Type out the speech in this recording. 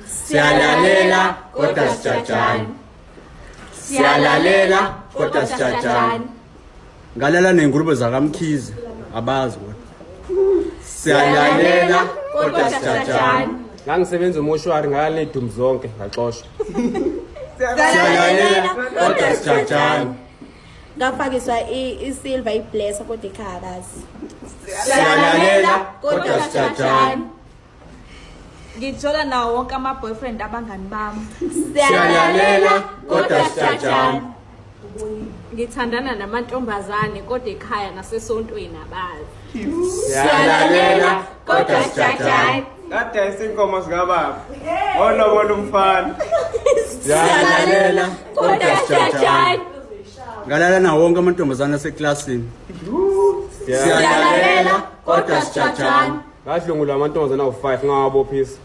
Siyalalela kodwa sijajani. Siyalalela kodwa sijajani. Ngalala nengulube zakaMkhize, abazi kodwa. Siyalalela kodwa sijajani. Ngangisebenza umoshwari, ngalala ney'dumbu zonke, ngaxoshwa. Siyalalela kodwa sijajani. Ngafakiswa isilver, iblesser, kodwa ekhaya abazi. Siyalalela kodwa sijajani. Ngijola nawo wonke ama-boyfriend abangani bami. Siyalalela kodwa sijajani. Ngithandana namantombazane kodwa ekhaya nasesontweni abazi. Siyalalela kodwa sijajani. Ngadayisa inkomo zikababa. Wolobola umfana. Siyalalela kodwa sijajani. Ngalala nawo wonke amantombazane aseklasini. Siyalalela kodwa sijajani. Ngadlwengulwa amantombazane awu-5, ngawabophisa.